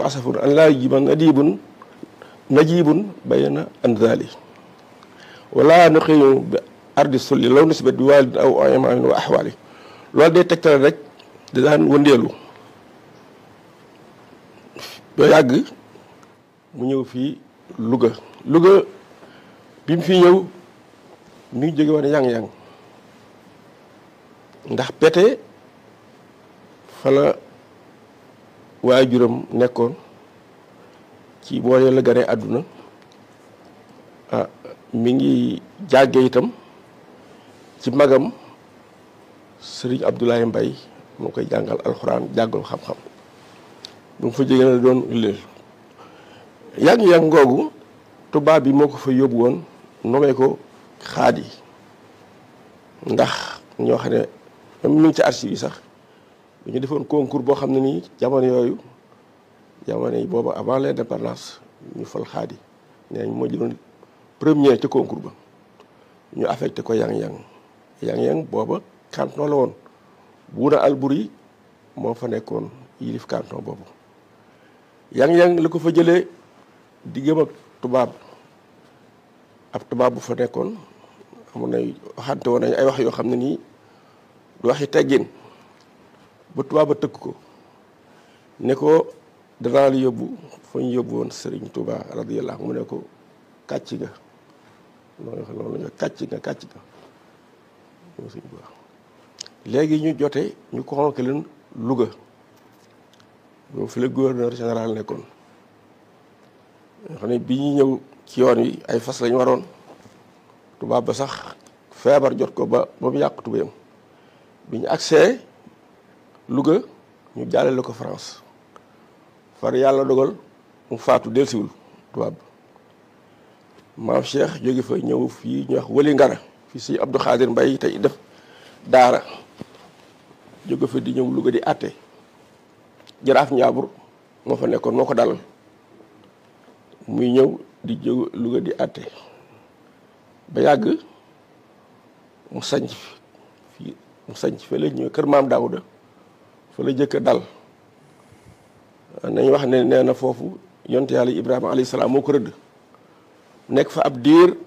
asafun an laa yujiba najibun bayna anzali wala nuqimu bi ardi sulli law nisbat bi walidin aw imamin wa ahwali loolu day tegtale rek da daan wëndeelu ba yàgg mu ñëw fii Louga bi mu fi ñëw mi ngi jóge woon yang-yang ndax Pété fa la waajuram nekkoon ci boole la gane àdduna mi ngi jàgge itam ci magam Serigne Abdoulaye Mbaye moo koy jàngal alxuraan jàngal xam-xam bu mu fa jógee na doon lël yang-yang ngoogu tubaab bi moo ko fa yóbbu woon nomee ko xaadi ndax ñoo xam ne même mi ngi ci archive yi sax dañu defoon concours boo xam ne nii jamono yooyu jamono yi booba avant l'indépendance ñu fal xaadi nee moo jëloon premier ci concours ba ñu affecté ko yang-yang booba canton la woon Buuna Alburi moo fa nekkoon yilif canton boobu yang-yang la ko fa jëlee diggam ak tubaab ab tubaab bu fa nekkoon amoon na waxante woon nañ ay wax yoo xam ne nii du waxi teggin ba tubaab ba tëkk ko ne ko danaa la yóbbu fa ñu yóbbu woon Serigne Touba radiyallahu mu ne ko kàcc nga loolu nga kàcc nga léegi ñu jote ñu convoqué leen Louga ñoom fi la gouverneur général nekkoon nga xam ne bi ñu ñëw ci yoon wi ay fas lañu waroon tubaab ba sax feebar jot ko ba mu yàq tubéyam bi ñu agsee Louga ñu jàllale ko France far yàlla dogal mu faatu delsiwul tubaab maam Cheikh jóge fa ñëw fii ñu wax wëli ngara fii si Abdou Khadir Mbaye tey def daara jóge fa di ñëw Louga di àtte jaraaf Njaambur moo fa nekkoon moo ko dalal muy ñëw di jóg Louga di àtte ba yàgg mu sañc fa la ñëw kër maam Daawuda fa la jëkk dal nañ wax ne nee na foofu yonte yàlla Ibrahima alayhi salaam moo ko rëdd nekk fa ab diir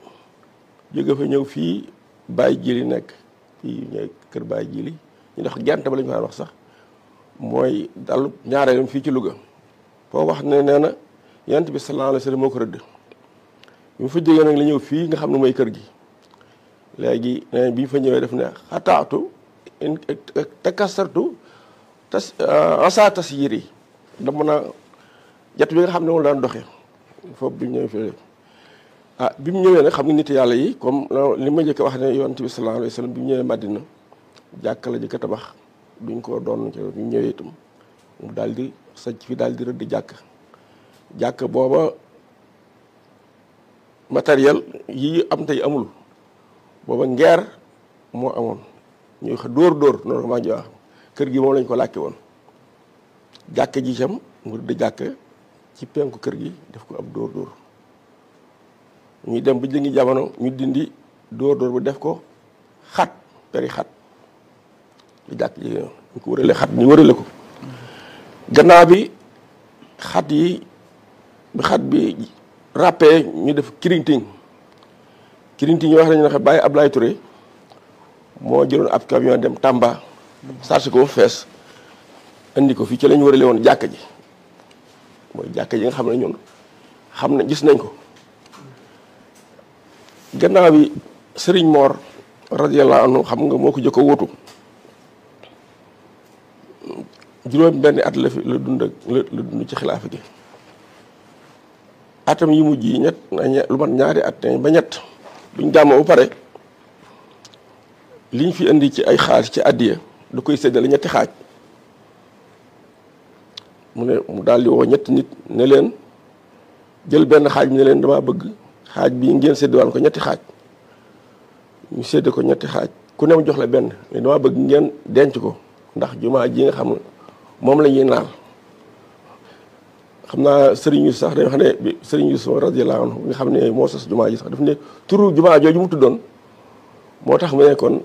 jóge fa ñëw fii Baye Jili nekk fii ñooy kër Baye Jili ñu dox gent ba la ñu wax sax mooy dal ñaareelam fii ci Louga foo wax ne nee na yonent bi sallallahu alayhi wa sallam moo ko rëdd bi mu fa jógee nag la ñëw fii nga xam ne mooy kër gi léegi nee bi ñu fa ñëwee def ne xataatu takasartu asa tas yir yi da mën a jat bi nga xam ne moom daan doxee foofu bi mu ñëwee fii bi mu ñëwee nag xam nga nit yàlla yi comme li ma njëkk wax ne yonent bi sallallahu alayhi wa sallam bi mu ñëwee Madina jàkka la jëkk a tabax duñ ko doon ci bi mu ñëwee itam mu daal di sajj fi daal di rëdd jàkk booba matériel yi am tey amul booba ngeer moo amoon ñuy wax dóor noonu maa ngi wax kër gi moom lañ ko làkke woon jàkk ji itam mu rëdd jàkk ci penku kër gi def ko ab dóor ñuy dem ba jëngi jamono ñu dindi dóor bu def ko xat peri xat li jàkk ji ñu ko wërale xat ñu wërale ko gannaaw bi xat yi bi xat bi ràppee ñu def kirinting ñu wax nañu ne Baye Ablaye Touré moo jëloon ab camion dem Tamba chargé ko fees indi ko fii ci lañu wërale woon jàkk ji mooy jàkk ji nga xam ne ñun xam ne gis nañ ko gannaaw bi Serigne Mor radiyallahu anhu xam nga moo ko jëkk a wóotu juróom benn at la dund ci xilaafa gi atam yi mujj yi lu mat ñaari at ba ñett buñ gàmmoo ba pare liñ fi indi ci ay xaalis ci àddiya da koy séddale ñetti xaaj mu daal di woo ñetti nit ne leen jël benn xaaj bi ne leen damaa bëgg xaaj bi ngeen séddiwaan ko ñetti xaaj ñu sédd ko ñetti xaaj ku ne mu jox la benn mais damaa bëgg ngeen denc ko ndax jumaa ji nga xam ne moom la ñuy naal xam naa Serigne Youssou sax day wax ne bi Serigne Youssou radiyallahu anhu nga xam ne moo sos jumaa ji sax daf ne turu jumaa jooju mu tuddoon moo tax mu ne kon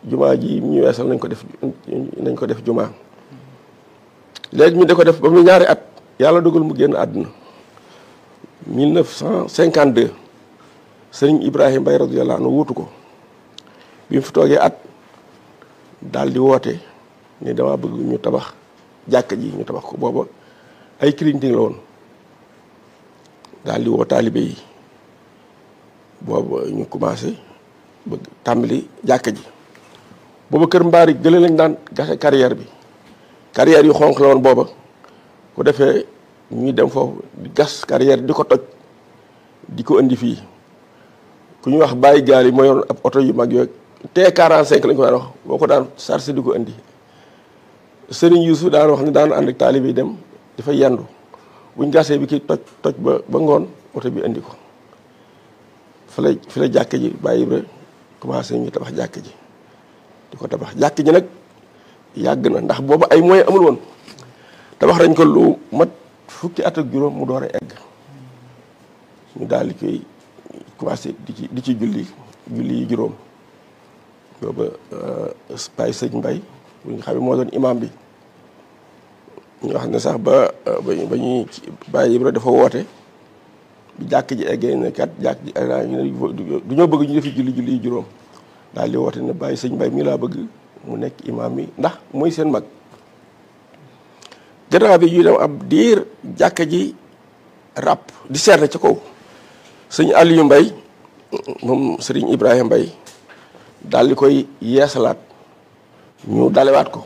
jumaa ji ñu weesal nañ ko def jumaa léegi ñu di ko def ba mu ñaari at yàlla dogal mu génn àdduna 1952 sëriñ Ibrahima Mbaye radiyallahu anhu wuutu ko bi mu fi toogee at daal di woote ni dama bëgg ñu tabax jàkka ji ñu tabax ko booba ay clinting la woon daal di woo taalibe yi booba ñu commencé bëgg tàmbali jàkka ji booba kër mbaari gële lañ daan gase carrière bi carrière yu xonq la woon booba ku defee ñuy dem foofu di gas carrière di ko toj di ko indi fii ku ñu wax bàyyi gaal yi moo yoroon ab oto yu mag yooyu T45 lañ ko daan wax boo ko daan chargé di ko indi Serigne Youssou daan wax ni daan ànd ak taalibe yi dem dafa yendu buñ gasee bi ki toj ba ngoon oto bi indi ko fi la jàkk ji bàyyi ba commencé ñu tabax jàkk ji di ko tabax jàkk ji nag yàgg na ndax boobu ay moyens amul woon tabax nañ ko lu mat fukki at ak juróom mu door a egg ñu daal di koy commencé di ci julli yi juróom booba Baye Sëñ Mbay bu nga xam ne moo doon imam bi ñu wax ne sax ba ñuy Baye Ibra dafa woote bi jàkk ji eggee ne kat jàkk ji du ñoo bëgg ñu defi julli yi juróom daal di woote ne Baye Sëñ Mbay mii laa bëgg mu nekk imam mi ndax mooy seen mag gannaaw bi ñu dem ab diir jàkka ji ràpp di seerne ca kaw sëñ Aliou Mbay moom sëriñ Ibrahima Mbay daal di koy yeesalaat ñu dalewaat ko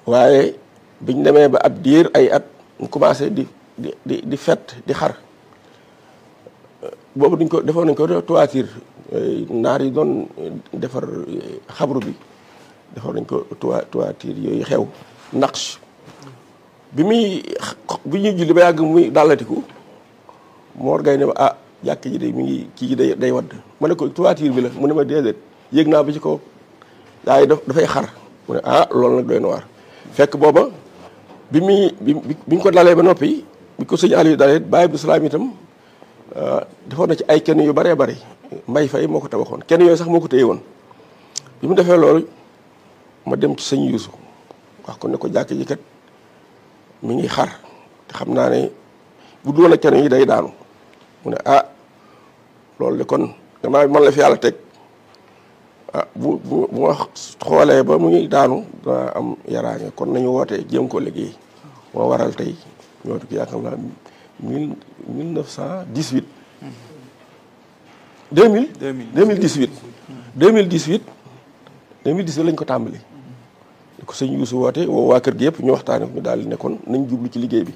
waaye biñ demee ba ab diir ay at mu commencé di fet di xar boobu defoon nañ ko toiture naar yi doon defar xabru bi defoon nañ ko toiture yooyu xew naqsh bi ñuy julli ba yàgg muy dàllatiku Mor Gaye ne ma ah jàkk ji de mi ngi kii ji day wadd ma ne ko toiture bi la mu ne ma déedéet yéeg naa ba ci kaw waaye dafay xar mu ne ah loolu nag doy na waar fekk booba bi ñu ko dalee ba noppi bi ko sëñ Aliou dalee Baye Abdou Salaam itam defoon na ci ay kenn yu bëree bëri Mbay Fay moo ko tabaxoon kenn yooyu sax moo ko téye woon bi mu defee loolu ma dem ci sëñ Youssou wax ko ne ko jàkk ji kat mi ngi xar te xam naa ne bu doon ak kenn yi day daanu mu ne ah loolu de kon gannaaw man la fi yàlla teg ah bu ma xoolee ba mu ngi daanu dana am yaraange kon nañu wootee jéem ko liggéey moo waral tey ñoo tukki yaakaar naa 1918 2018 lañ ko tàmbali di ko sëñ Youssou woote woo waa kër gi yëpp ñu waxtaane ñu daal di ne kon nañ jublu ci liggéey bi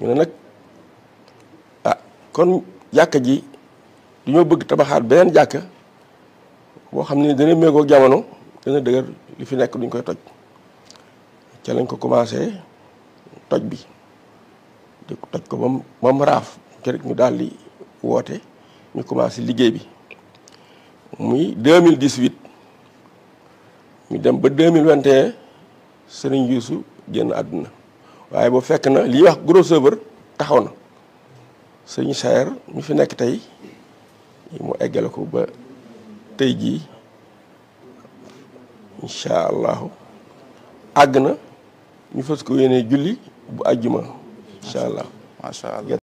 ñu ne nag ah kon jàkka ji dañoo bëgg tabaxaat beneen jàkka boo xam ne dana méngoo jamono dana dëgër li fi nekk duñ koy toj ca lañ ko commencé toj bi di toj ko ba mu raaf kër ñu daal di woote ñu commencé liggéey bi muy 2018 ñu dem ba 2021 Serigne Youssou génn àdduna waaye boo fekk na li ñuy wax gros œuvre taxaw na sëñ Sayer mi fi nekk tey mu eggale ko ba tey jii incha allahu àgg na ñu fas ko yéene julli bu àjjuma incha allah. macha allah.